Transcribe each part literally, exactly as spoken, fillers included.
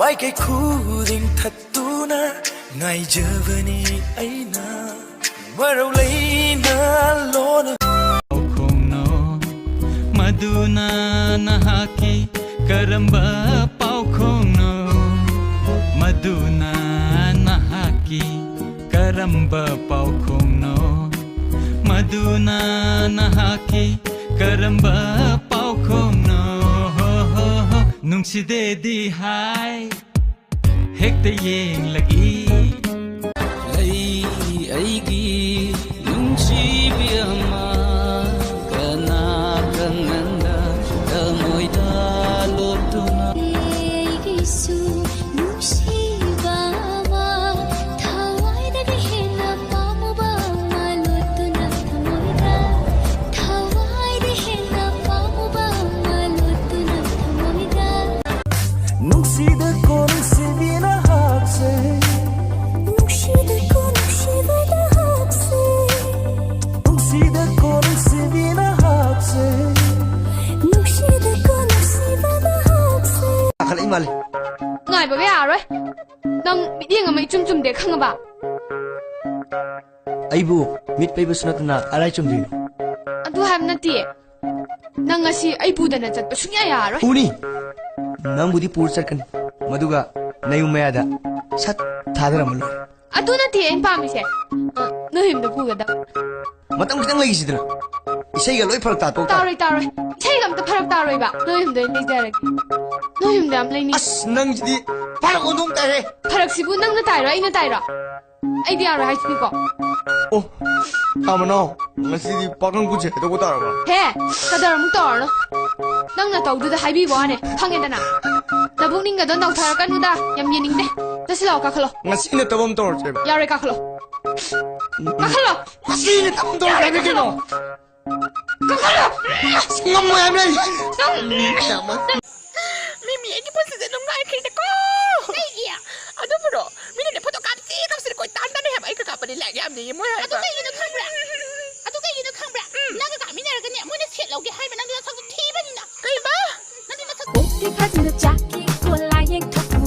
ꯑꯩꯒꯤ ꯈꯨꯗꯤꯡ ꯊꯠꯇꯨꯅ ꯉꯥꯏꯖꯕꯅꯤ ꯑꯩꯅ꯫ ꯃꯔꯧ ꯂꯩꯅ ꯂꯣꯟꯅ ꯄꯥꯎꯈꯣꯡꯅꯣ, ꯃꯗꯨꯅ ꯅꯍꯥꯛꯀꯤ ꯀꯔꯝꯕ ꯄꯥꯎꯈꯣꯡꯅꯣ? ꯃꯗꯨꯅ ꯅꯍꯥꯛꯀꯤ ꯀꯔꯝꯕ ꯄꯥꯎꯈꯣꯡꯅꯣ? ꯃꯗꯨꯅ ꯅꯍꯥꯛꯀꯤ ꯀꯔꯝꯕ ꯄꯥꯎꯈꯣꯡꯅꯣ? ꯅꯨꯡꯁꯤꯗꯦꯗꯤ ꯍꯥꯏ, ꯍꯦꯛꯇ ꯌꯦꯡꯂꯒꯤ꯫ ꯂꯩ ꯑꯩꯒꯤ ꯅꯨꯡꯁꯤꯕꯤ ꯑꯃ, ꯀꯅꯥ ꯈꯪꯍꯟꯗ ꯊꯃꯣꯏꯗ ꯂꯣꯠꯇꯨꯅ꯫ ꯑꯩꯒꯤꯁꯨ ꯅꯨꯡꯁꯤꯕ ꯑꯃ, ꯊꯋꯥꯏꯗꯒꯤ ꯍꯦꯟꯅ ꯄꯥꯝꯃꯨꯕ ꯑꯃ ꯂꯣꯠꯇꯨꯅ ꯊꯃꯣꯏꯗ, ꯊꯋꯥꯏꯗꯒꯤ ꯍꯦꯟꯅ ꯄꯥꯝꯃꯨꯕ ꯑꯃ ꯂꯣꯠꯇꯨꯅ ꯊꯃꯣꯏꯗ꯫ ꯅꯨꯡꯁꯤꯗꯀꯣ ꯅꯨꯡꯁꯤꯕꯤ ꯅꯍꯥꯛꯁꯦ꯫ ꯅꯨꯡꯁꯤꯗꯀꯣ ꯅꯨꯡꯁꯤꯕ ꯅꯍꯥꯛꯁꯦ꯫ ꯅꯨꯡꯁꯤꯗꯀꯣ ꯅꯨꯡꯁꯤꯕꯤ ꯅꯍꯥꯛꯁꯦ꯫ ꯅꯨꯡꯁꯤꯗꯀꯣ ꯅꯨꯡꯁꯤꯕ ꯅꯍꯥꯛꯁꯦ꯫ ꯀꯥꯈꯠꯂꯛꯏ ꯃꯥꯜꯂꯦ꯫ ꯉꯥꯏꯕꯒ ꯌꯥꯔꯣꯏ꯫ ꯅꯪ ꯃꯤꯠꯌꯦꯡ ꯑꯃ ꯏꯆꯨꯝ ꯆꯨꯝꯗꯦ, ꯈꯪꯉꯕ? ꯑꯩꯕꯨ ꯃꯤꯠ ꯄꯩꯕꯁꯨ ꯅꯠꯇꯅ ꯀꯔꯥꯏ ꯆꯨꯝꯗꯣꯏꯅꯣ? ꯑꯗꯨ ꯍꯥꯏꯕ ꯅꯠꯇꯦ꯫ ꯅꯪ ꯉꯁꯤ ꯑꯩ ꯄꯨꯗꯅ ꯆꯠꯄ ꯁꯨꯡꯌꯥ ꯌꯥꯔꯣꯏ꯫ ꯄꯨꯅꯤ꯫ ꯅꯪꯕꯨꯗꯤ ꯄꯨꯔ ꯆꯠꯀꯅꯤ꯫ ꯃꯗꯨꯒ ꯅꯌꯨꯝ ꯃꯌꯥꯗ ꯁꯠ ꯊꯥꯗꯔꯝꯃ ꯂꯣꯏꯔꯦ꯫ ꯑꯗꯨ ꯅꯠꯇꯦ ꯑꯩꯅ ꯄꯥꯝꯃꯤꯁꯦ꯫ ꯑ, ꯅꯣꯏ ꯌꯨꯝꯗ ꯄꯨꯒꯗꯕ꯫ ꯃꯇꯝ ꯈꯤꯇꯪ ꯂꯩꯈꯤꯁꯤꯗꯅ꯫ ꯏꯁꯩꯒ ꯂꯣꯏ ꯐꯔꯛ ꯇꯥꯊꯣꯛ ꯇꯥꯔꯦ꯫ ꯇꯥꯔꯣꯏ, ꯇꯥꯔꯣꯏ꯫ ꯏꯁꯩꯒ ꯑꯝꯇ ꯐꯔꯛ ꯇꯥꯔꯣꯏꯕ꯫ ꯅꯣꯏ ꯌꯨꯝꯗ ꯑꯣꯏꯅ ꯂꯩꯖꯔꯒꯦ꯫ ꯅꯣꯏ ꯌꯨꯝꯗ ꯌꯥꯝ ꯂꯩꯅꯤꯡꯉꯤ꯫ ꯑꯁ, ꯅꯪꯁꯤꯗꯤ ꯐꯔꯛ ꯑꯣꯟꯊꯣꯛ ꯇꯥꯏꯍꯦ꯫ ꯐꯔꯛꯁꯤꯕꯨ ꯅꯪꯅ ꯇꯥꯏꯔꯣ, ꯑꯩꯅ ꯇꯥꯏꯔꯣ? ꯑꯩꯗꯤ ꯌꯥꯔꯣꯏ ꯍꯥꯏꯁꯤꯅꯤꯀꯣ꯫ ꯑꯣ, ꯇꯥꯃꯣꯅꯥꯎ, ꯉꯁꯤꯗꯤ ꯄꯥꯈꯪ ꯄꯨꯟꯁꯦ ꯀꯩꯗꯧꯕ ꯇꯥꯔꯕ? ꯍꯦ, ꯀꯗꯔ ꯑꯃꯨꯛ ꯇꯧꯔꯅꯨ꯫ ꯅꯪ ꯅꯇꯧꯗꯨꯗ ꯍꯥꯏꯕꯤꯕ ꯋꯥꯅꯦ, ꯈꯪꯉꯦꯗꯅ꯫ ꯅꯕꯨꯛꯅꯤꯡꯒꯗꯣ ꯅꯧꯊꯔꯛꯀꯅꯨꯗ, ꯌꯥꯝ ꯌꯦꯡꯅꯤꯡꯗꯦ꯫ ꯆꯠꯁꯤ ꯂꯥꯛꯑꯣ, ꯀꯥꯈꯠꯂꯣ꯫ ꯉꯁꯤ ꯅꯠꯇꯕ ꯑꯃ ꯇꯧꯔꯁꯦꯕ꯫ ꯌꯥꯔꯣꯏ, ꯀꯥꯈꯠꯂꯣ꯫ ꯀꯥꯈꯠꯂꯣ꯫ ꯉꯁꯤ ꯅꯠꯇꯕ ꯑꯃ ꯇꯧꯔꯁꯦ ꯍꯥꯏꯕ ꯀꯩꯅꯣ? ꯀꯥꯈꯠꯂꯣ꯫ ꯑꯁ, ꯉꯝꯃꯣꯏ ꯍꯥꯏꯕꯅꯦ ꯑꯩ꯫ ꯅꯪ ꯃꯤꯃꯤ, ꯑꯩꯒꯤ ꯄꯨꯟꯁꯤꯁꯦ ꯅꯨꯡꯉꯥꯏꯈ꯭ꯔꯦꯗꯀꯣ꯫ ꯀꯩꯒꯤ? ꯑꯗꯨꯕꯨꯔꯣ, ꯃꯤꯅꯅꯦ ꯐꯣꯇꯣ ꯀꯥꯞꯁꯤ ꯀꯥꯞꯁꯤꯅ ꯀꯣꯏ ꯇꯥꯟ ꯇꯥꯟꯅꯩ ꯍꯥꯏꯕ꯫ ꯑꯩ ꯈꯛ ꯀꯥꯞꯄꯗꯤ ꯂꯥꯏꯛ ꯌꯥꯝꯅ ꯌꯦꯡꯉꯣꯏ ꯍꯥꯏꯕ꯫ ꯑꯗꯨ ꯀꯩꯒꯤꯅꯣ ꯈꯪꯕ꯭ꯔꯥ? ꯑꯗꯨ ꯀꯩꯒꯤꯅꯣ ꯈꯪꯕ꯭ꯔꯥ? ꯎꯝ꯫ ꯅꯪꯒ ꯀꯥꯞꯃꯤꯟꯅꯔꯒꯅꯦ ꯃꯣꯏꯅ ꯁꯦꯠ ꯂꯧꯒꯦ ꯍꯥꯏꯕ, ꯅꯪꯗꯤ ꯅꯁꯛꯇꯣ ꯊꯤꯕꯅꯤꯅ꯫ ꯀꯩꯕ? ꯅꯪꯗꯤ ꯅꯁꯛ ꯀꯣꯛꯇꯤ ꯐꯥꯖꯤꯟꯗ ꯆꯥꯛꯀꯤ ꯀꯣꯜꯂꯥ ꯌꯦꯡꯊꯣꯛꯎ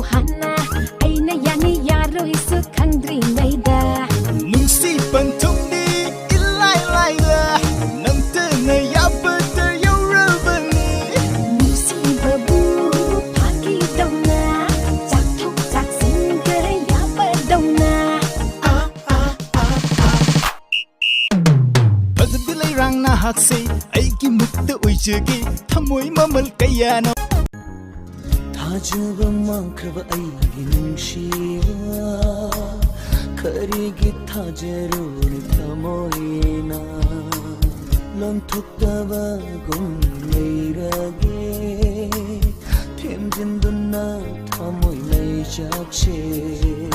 ꯂꯥꯛꯁꯦ ꯑꯩꯒꯤ ꯃꯨꯛꯇ ꯑꯣꯏꯖꯒꯦ ꯊꯃꯣꯏ ꯃꯃꯜ ꯀꯌꯥꯅꯣ꯫ ꯊꯥꯖꯕ ꯃꯥꯡꯈ꯭ꯔꯕ ꯑꯩꯒꯤ ꯅꯨꯡꯁꯤꯕ, ꯀꯔꯤꯒꯤ ꯊꯥꯖꯔꯨꯅꯤ ꯊꯃꯣꯏꯅ? ꯂꯣꯟꯊꯣꯛꯇꯕꯒꯨꯝ ꯂꯩꯔꯒꯦ, ꯊꯦꯝꯖꯤꯟꯗꯨꯅ ꯊꯃꯣꯏ ꯃꯩꯆꯥꯛꯁꯦ꯫